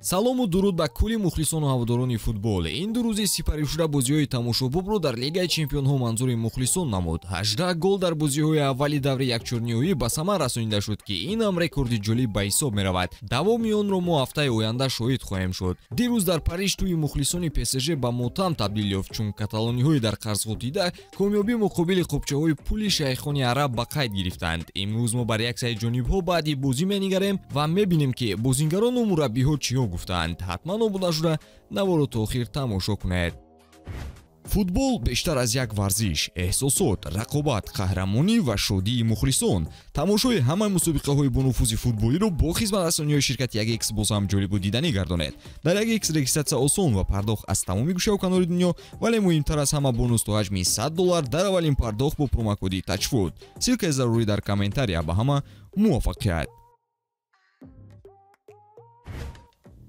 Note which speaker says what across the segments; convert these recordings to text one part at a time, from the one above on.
Speaker 1: Салому дуруд ба кулли мухлисону ҳаводорони футбол. Ин ду рӯзи сипаришуда бозиҳои тамошобобро дар Лигаи чемпионҳо манзури мухлисон намуд. 18 гол дар бозиҳои аввали даври якчорниҳоӣ ба самар расонида шуд, ки ин ҳам рекорди ҷолиб ба ҳисоб меравад. Давоми онро мо ҳафтаи оянда шоҳид хоҳем шуд. Дирӯз дар Париж тӯи мухлисони ПСЖ ба мотам табдил ёфт, чун каталониҳои дар қарзғутида комёбӣ муқобили қопчаҳои пули шайхони араб ба қайд гирифтанд. Имрӯз мо бар як саи ҷонибҳо баъди бозӣ менигарем ва мебинем, ки бозингарону мураббиҳо чиҳо гуфтанд. Ҳатман обуна шуда наворо то охир тамошо кунед. Футбол бештар аз як варзиш, эҳсосот, рақобат, қаҳрамонӣ ва шодии мухлисон. Тамошои ҳамаи мусобиқаҳои бонуфузи футболиро бо хизматрасониҳои ширкати 1x боз ҳам ҷолибу диданӣ гардонед. Дар 1x регистратсия осон ва пардохт аз тамоми гӯшаву канори дунё, вале муҳимтар аз ҳама бонус то ҳаҷми $100 дар аввалин пардохт бо промокоди TAJFOOT. Ссылкаи зарурӣ дар комментария. Ба ҳама муваффақият!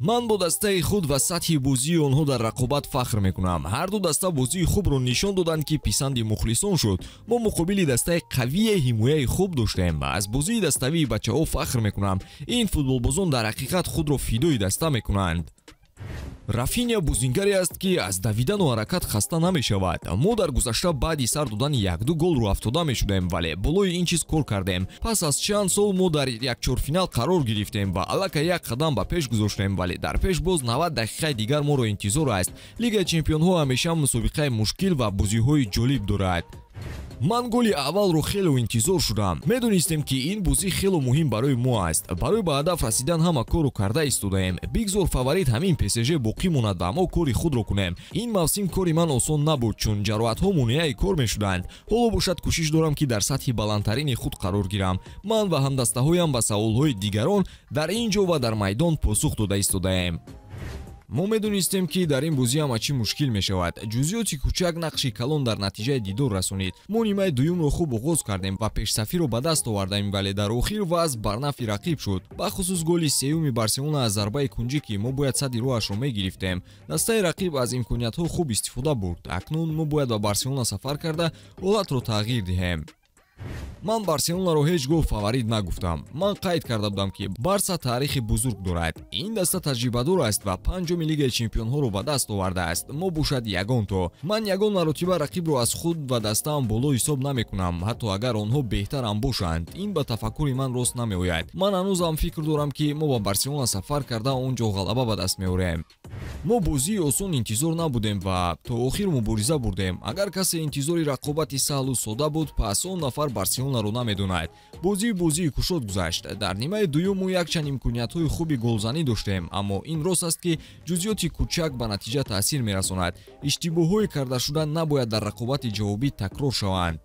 Speaker 1: Ман бо дастаи худ ва сатҳи бозии онҳо дар рақобат фахр мекунам. Ҳар ду даста бозии хубро нишон доданд, ки писанди мухлисон шуд. Мо муқобили дастаи қавие ҳимояи хуб доштем. Аз бозии даставии бачаҳо фахр мекунам. Ин футболбозон дар ҳақиқат худро фидои даста мекунанд. Рафиня бозингаре аст, ки аз давидану ҳаракат хаста намешавад. Мо дар гузашта баъди сар додани як-ду гол рӯафтода мешудем, вале болои ин чиз кор кардем. Пас аз чанд сол мо дар якчорфинал қарор гирифтем ва аллакай як қадам ба пеш гузоштем, вале дар пеш боз 90 дақиқаи дигар моро интизор аст. Лигаи чемпионҳо ҳамеша мусобиқаи мушкил ва бозиҳои ҷолиб дорад. Ман голи аввалро хело интизор шудам. Медонистем, ки ин бозӣ хело муҳим барои мо аст. Барои ба ҳадаф расидан ҳама корро карда истодаем. Бигзор фаворит ҳамин ПСЖ боқӣ монад ва мо кори худро кунем. Ин мавсим кори ман осон набуд, чун ҷароҳатҳо монеаи кор мешуданд. Ҳоло бошад кӯшиш дорам, ки дар сатҳи баландтарини худ қарор гирам. Ман ва ҳамдастаҳоям ба саволҳои дигарон дар ин ҷо ва дар майдон посух дода истодаем. Мо медонистем, ки дар ин бозӣ ҳама чӣ мушкил мешавад. Ҷузъиёти кӯчак нақши калон дар натиҷаи дидор расонид. Мо нимаи дуюмро хуб оғоз кардем ва пешсафиро ба даст овардем, вале дар охир вазъ бар нафъи рақиб шуд. Бахусус голи сеюми Барселона аз зарбаи кунҷӣ, ки мо бояд садди роҳашро мегирифтем. Дастаи рақиб аз имкониятҳо хуб истифода бурд. Акнун мо бояд ба Барселона сафар карда ҳолатро тағйир диҳем. Ман Барселонаро ҳеҷ гоҳ фаворит нагуфтам. Ман қайд карда будам, ки Барса таърихи бузург дорад. Ин даста таҷрибадор аст ва панҷуми Лигаи чемпионҳоро ба даст овардааст. Мо бошад ягон то. Ман ягон маротиба рақибро аз худ ва дастаам боло ҳисоб намекунам, ҳатто агар онҳо беҳтарам бошанд. Ин ба тафаккури ман рост намеояд. Ман ҳанӯзам фикр дорам, ки мо ба Барселона сафар карда он ҷо ғалаба ба даст меорем. Мо бозии осон интизор набудем ва то охир мубориза бурдем. Агар касе интизори рақобати саҳлу сода буд, пас он нафар Барселонаро намедонад. Бозии кушод гузашт. Дар нимаи дуюм мо якчанд имкониятҳои хуби голзанӣ доштем, аммо ин рост аст, ки ҷузъиёти кӯчак ба натиҷа таъсир мерасонад. Иштибоҳҳои кардашуда набояд дар рақобати ҷавобӣ такрор шаванд.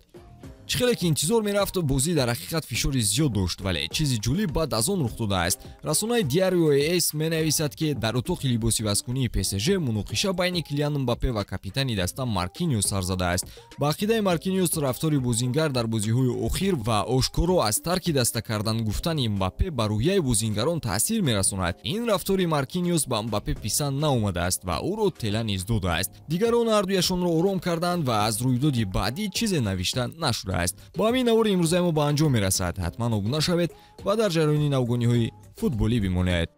Speaker 1: Чӣ хеле ки интизор мерафт, бозӣ дар ҳақиқат фишори зиёд дошт, вале чизи ҷолиб баъд аз он рух додааст. Расонаи Диарио АС менависад, ки дар утоқи либосивазкунии ПСЖ муноқиша байни Килиан Мбаппе ва капитани даста Маркиниус сар задааст. Ба ақидаи Маркиниус, рафтори бозингар дар бозиҳои охир ва ошкоро аз тарки даста кардан гуфтани Мбаппе ба рӯҳияи бозингарон таъсир мерасонад. Ин рафтори Маркиниус ба Мбаппе писанд наомадааст ва ӯро тела низ додааст. Дигарон ҳардуяшонро ором карданд ва аз рӯйдоди баъдӣ чизе навишта нашудааст. Бо ҳамин навори имрӯзаи мо ба анҷом мерасад. Ҳатман обуна шавед ва дар ҷараёни навгониҳои футболӣ бимонед.